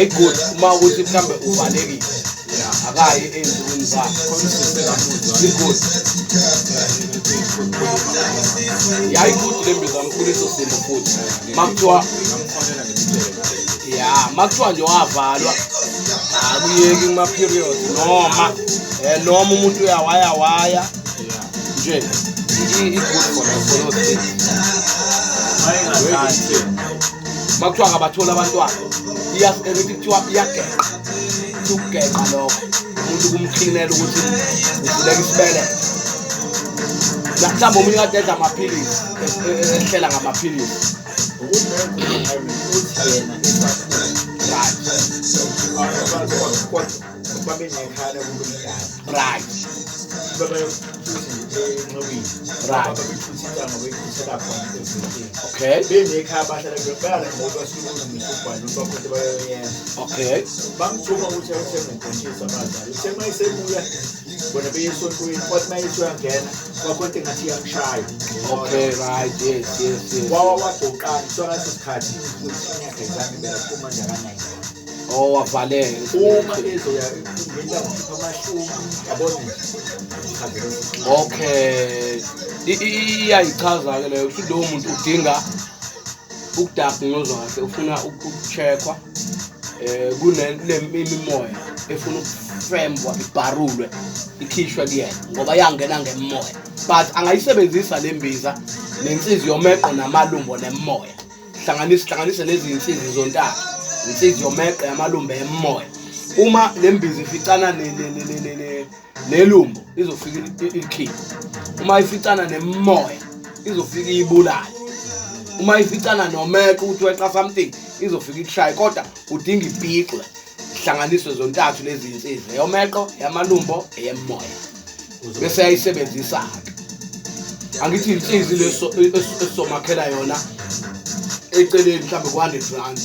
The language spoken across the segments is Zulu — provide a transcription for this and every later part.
Good uma ukuthi mhlambe uvalekile, akayi ey'nsukwini zakhe. I-good, ya, i-good le mbiza kuleso simo. Futhi makuthiwa, ya, makuthiwa nje wavalwa, akuyeki kuma-period, noma noma umuntu uyawaya waya nje, i-good for those things. Makuthiwa akabatholi abantwana, ngithi kuthiwa iyageqa, ukugeqa lokho umuntu kumklinela ukuthi uvuleka isibeletho. Mhlawumbe omunye kade edla amaphilisi, ehlela ngamaphilisi. Ukuthi yena esakhula, babenekhaya kulomdala, babefuthi enxebeni, babethutha intanga, beyithuthela khona evekeni. Benekhaya bahlala bayala ngoba basuke kulungisa ubhalo bakhona bayoyenza. Bamthuma ukuthi ayothenga ubhontshisi abazali. Uthe uma esebuya, bona beye esontweni, kwathi uma esuyangena kwakhona engathi iyamshaya. Okay, right, yes. Wawa wagoqana. Kuthiwa ngaleso sikhathi futhi yakhe zange bekaphuma nje akanayo. Oh, wavaleka. Uma ezoya ngento ukhipha amahlumi, yabona nje. Okay, iyayichaza-ke leyo. Kusho lowo muntu udinga ukudiagnoswa kahle, ufuna ukucheckwa, kune imimoya efuna ukufembwa, ibharulwe, ikhishwe kuyena ngoba yangena ngemoya. But angayisebenzisa le mbiza nensizi yomeqo namalumbo nemoya. Hlanganise, hlanganise lezi insizi zontathu, insizi yomeqo, yamalumbo, emoya. Uma le mbiza ificana nelumbo, izofika ikhiphe. Uma ificana nemoya, izofika iyibulale. Uma ificana nomeqo, ukuthi weqa something, izofika ikushaye. Kodwa udinga ibhixwe, hlanganiswe zontathu lezi insizi, eyomeqo, yamalumbo, eyemoya, bese yayisebenzisa-ke. Angithi insizi leso esizomakhela yona eceleni, mhlawumbe ku-R100,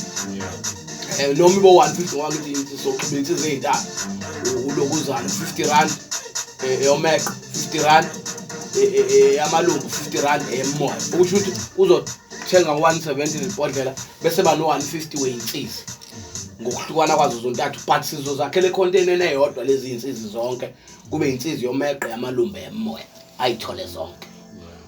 noma ibo 150, ngoba ngithi sizoxuba insizi ey'ntathu, ulokuzana R50, eyomeqo R50, yamalumbo R50, eyemoya. Okusho ukuthi uzothenga ngo-170 lebhodlela, bese ba no-150 wey'nsizi ngokuhlukana kwazo zontathu. But sizozakhela ekhonteneni eyodwa lezi iy'nsizi zonke, kube insizi yomeqo, yamalumbo, yemoya, ayithole zonke.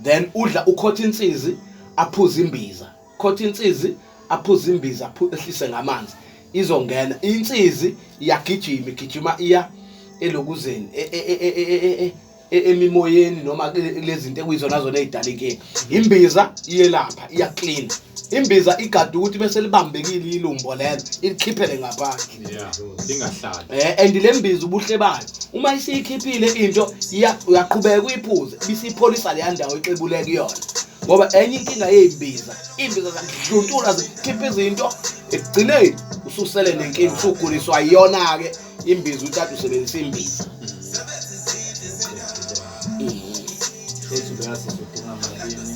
Then udla ukhotha insizi, aphuze imbiza, khotha insizi, aphuze imbiza, ehlise ngamanzi, izongena insizi, iyagijima, igijima iya elokuzeni, emimoyeni noma lezi zinto ekuyizona zona ey'dala inkinga. Imbiza iyelapha, iyaklina. Imbiza igade ukuthi bese libambekile ilumbo lelo, ilikhiphele ngaphandle. Yeah, ingahlali. And le mbiza, ubuhle bayo, uma isiyikhiphile into, uyaqhubeka uyiphuze, ibisiyipholisa leya ndawo exebule kuyona, ngoba enye inkinga yey'mbiza, iy'mbiza zakudluntula, zikhipha izinto, ekugcineni ususele nenkinga, usuguliswa yiyona-ke imbiza, uthatha usebenzisa imbiza. Futhi bekasizodinga malini?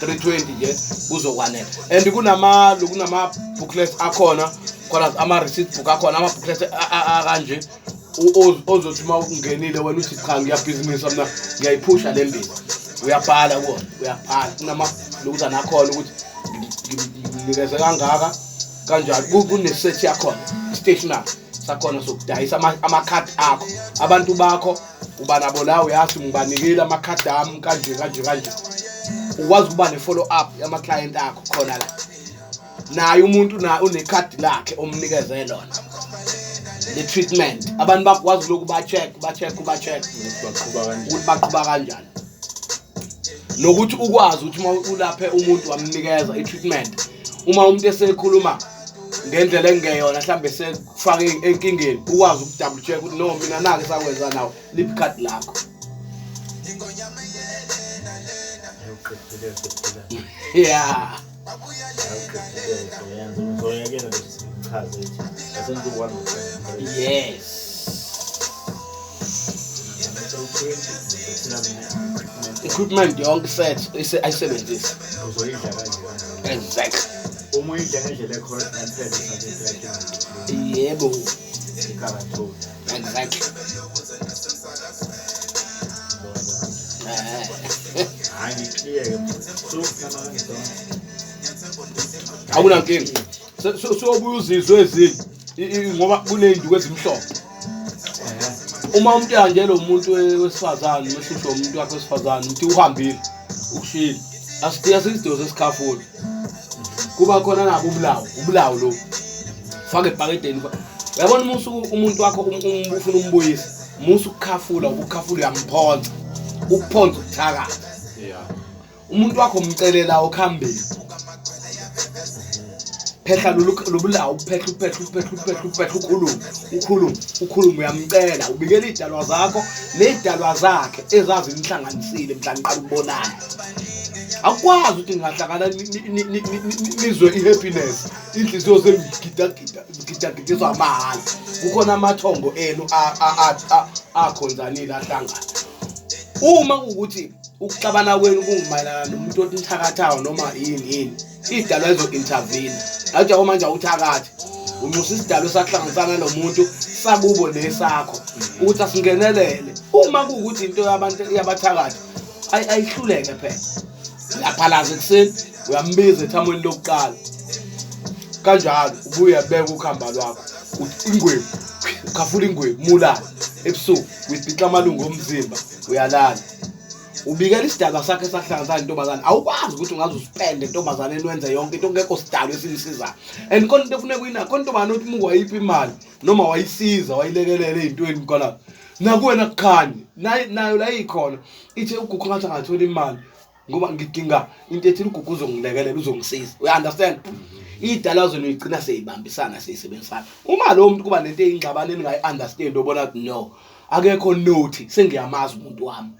320 nje kuzokwanela. And kunama booklets akhona khona, ama receipt book akhona, ama booklets akanje, ozothi uma ungenile wena uthi, "Cha, ngiyabhizinisa mina, ngiyayiphusha le mbiza," uyabhala kuwona, uyabhala kunama lokuza nakhona ukuthi nginikeze kangaka kanjalo. Kune-set yakhona, stationery sakhona sokudayisa, amakhadi akho, abantu bakho uba nabo la, uyazi ngibanikile amakhadi ami kanje kanje kanje. Ukwazi ukuba ne-follow up yama-client akho khona la, naye umuntu na unekhadi lakhe omnikeze lona le treatment. Abantu bakwazi lokhu, ba-check, ba-check, ba-check ukuthi baqhuba kanjani, ukuthi baqhuba kanjani, nokuthi ukwazi ukuthi uma ulaphe umuntu, wamnikeza i-treatment, uma umuntu esekhuluma ngendlela engeyona, mhlawumbe sekufake enkingeni, ukwazi uku-double check ukuthi, "No, mina nake sakwenza nawe, liphi ikhadi lakho?" Awuqedile, qedile. Yeah. Awuqedile, soyenza. Uzoyekela bese sikuchaze ukuthi asenze u-one. Yes. Equipment yonke set ayisebenzise. Uzoyidla kanje kanje. Exactly. Uma uyidla ngendlela e-correct ngempela, uthathe into yakhe. Yebo. Ikaratoni. Exactly. Hayi, ngiclear ke. So nama ngizona. Akunankinga. Sobuya uzizwe ezinye ngoba kuney'nduku ezimhlophe. Uma umuntu ehanjelwe umuntu wesifazane, wehlushwa umuntu wakhe wesifazane, uthi uhambile, ukushiyile. Asidinga isidingo sesikhafula. Kuba khona nabo ubulawo, ubulawo lobu. Faka ebhakedeni. Uyabona uma usuke umuntu wakho ufuna umbuyisa, musa ukukhafula, ukukhafula uyamphonsa. Ukuphonsa ukuthakatha. Yeah. Umuntu wakho umcelela okhambeni. Phehla lobulawo, uphehla uphehla uphehla uphehla uphehla ukhulume, ukhulume, ukhulume uyamcela, ubikela idalwa zakho nezidalwa zakhe ezazi nihlanganisile mhla niqala ukubonana. Akukwazi ukuthi ningahlangana nizwe i-happiness, inhliziyo zenu zigidagida, zigidagidiswa amahhala. Kukhona amathongo enu akhonzanile ahlangana. Uma kuwukuthi ukuxabana kwenu kungumayelana nomuntu othi nithakathayo noma yini yini, idalwa izo-intervene. Athi yabo manje awuthakathi, unxusa isidalwa esahlanganisana nalo muntu sakubo nesakho ukuthi asingenelele. Uma kuwukuthi into yabantu yabathakathi ayihluleke phela. Uyaphalaza ekuseni, uyambiza ethamweni lokuqala. Kanjalo ubuye uyabeka ukhamba lwakho. Ingwebu, ukhafula ingwebu, mulala ebusuku, uyibhixa amalungu omzimba, uyalala. Ubikela isidalwa sakhe esahlanganisana nentombazane. Awukwazi ukuthi ungaze usipende entombazaneni wenze yonke into kungekho sidalwa esinisizayo. And khona into efuneka uyinake, khona intombazane othi uma wayipha imali noma wayisiza wayilekelela ey'ntweni khona nakuwena kukhanye nayo la ikhona ithe uGugu ngathi angathola imali ngoba ngidinga into ethile, uGugu uzongilekelela uzongisiza. You understand? Idalwa zona uyigcina seyibambisana seyisebenzisana. Uma lowo muntu kuba nento eyingxabano eningayi-understand, obona ukuthi no, akekho nothi sengiyamazi umuntu wami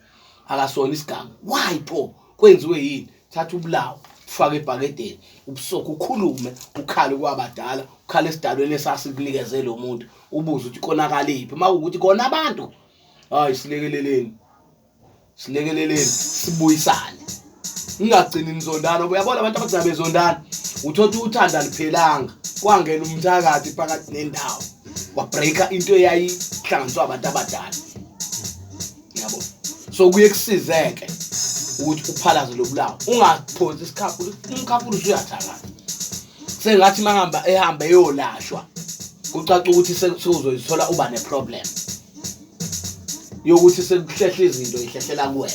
akasona isiganga. Why pho kwenziwe yini? Thatha ubulawo ufake ebhakedeni, ubusokho ukhulume, ukhale kwabadala, ukhale esidalweni esasikunikeze lo muntu, ubuze ukuthi konakaliphi. Uma kuwukuthi kona abantu, hayi silekeleleni, silekeleleni, sibuyisane, ningagcini nizondana. Uyabona abantu abagcina bezondana, uthola uthando aliphelanga, kwangena umthakathi phakathi nendawo wabreaka into eyayihlanganiswa abantu abadala. Yabo, so kuye kusizeke ukuthi uphalaze lobulawo, ungaphonsi isikhafula. Umkhafula usuyathakatha, sengathi mangihamba ehamba eyolashwa, kucaca ukuthi sewuzoyithola uba neproblem yokuthi sekuhlehla izinto ihlehlela kuwena.